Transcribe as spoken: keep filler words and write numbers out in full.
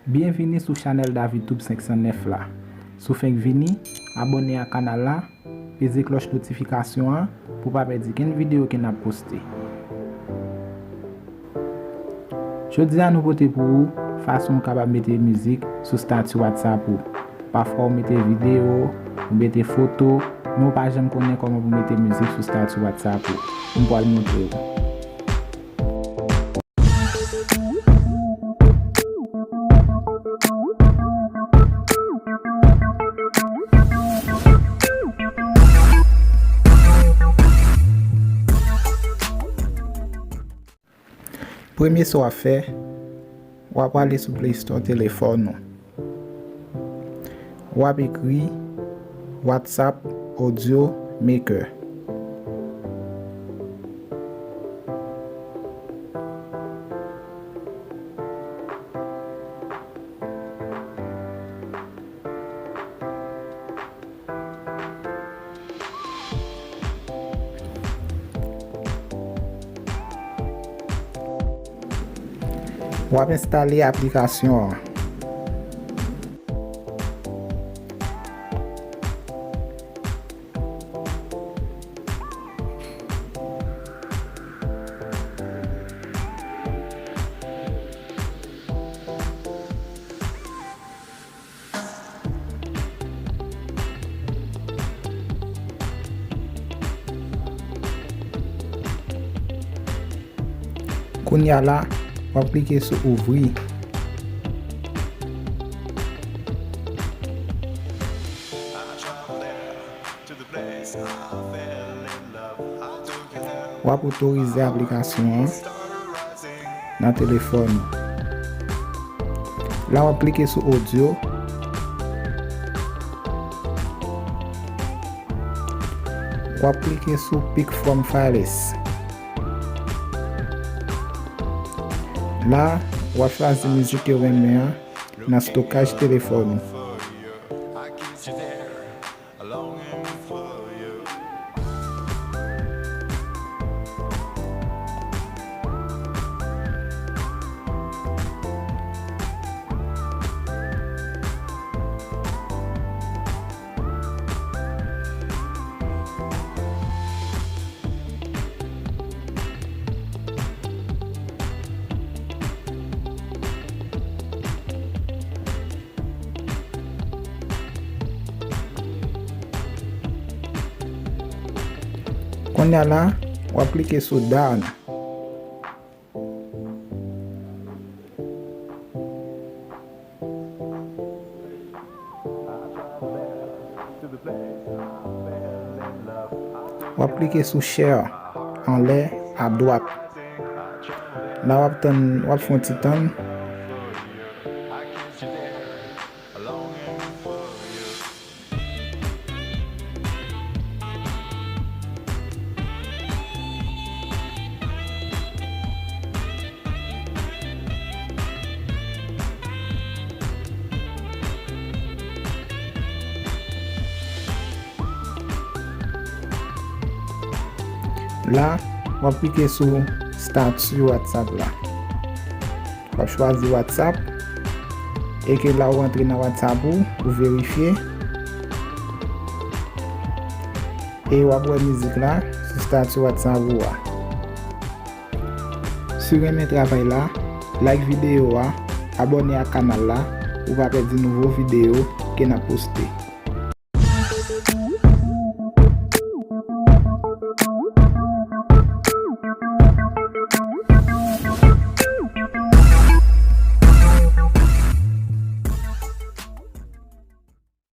Byenvini sou chanèl David Tube senk san nèf la. Si w fenk vini, abòne ak kanal la, peze klòch notifikasyon an pou w pa pèdi kenn videyo ke n ap poste. Jodi a nou pote pou ou fason w kapab mete mizik sou stati WhatsApp ou. Pafwa w mete videyo, ou mete foto, men w pa janm konnen kòman pou mete mizik sou stati WhatsApp ou. M pral montre w. Premye sa w ap fè, w ap ale sou Play Store telefòn ou. W ap ekri WhatsApp Audio Maker. W ap enstale aplikasyon an. Kounye a la, w ap klike sou ouvri. W ap otorize aplikasyon an nan telefòn ou. La w ap klike sou audio. W ap klike sou Pick from Files. La, w ap chwazi mizik ke w renmen an nan stokaj telefòn ou. Kounye a la, w ap klike sou Done. W ap klike sou Share anlè adwat. La w ap tann, w ap fè yon ti tann. La, w ap klike sou stati WhatsApp la. W ap chwazi WhatsApp. E ke la w rantre nan WhatsApp ou, ou verifye. E w ap wè mizik la sou stati WhatsApp ou a. Si w renmen travay la, like videyo a, abòne ak kanal la pou w pa pèdi nouvo videyo ke n ap poste.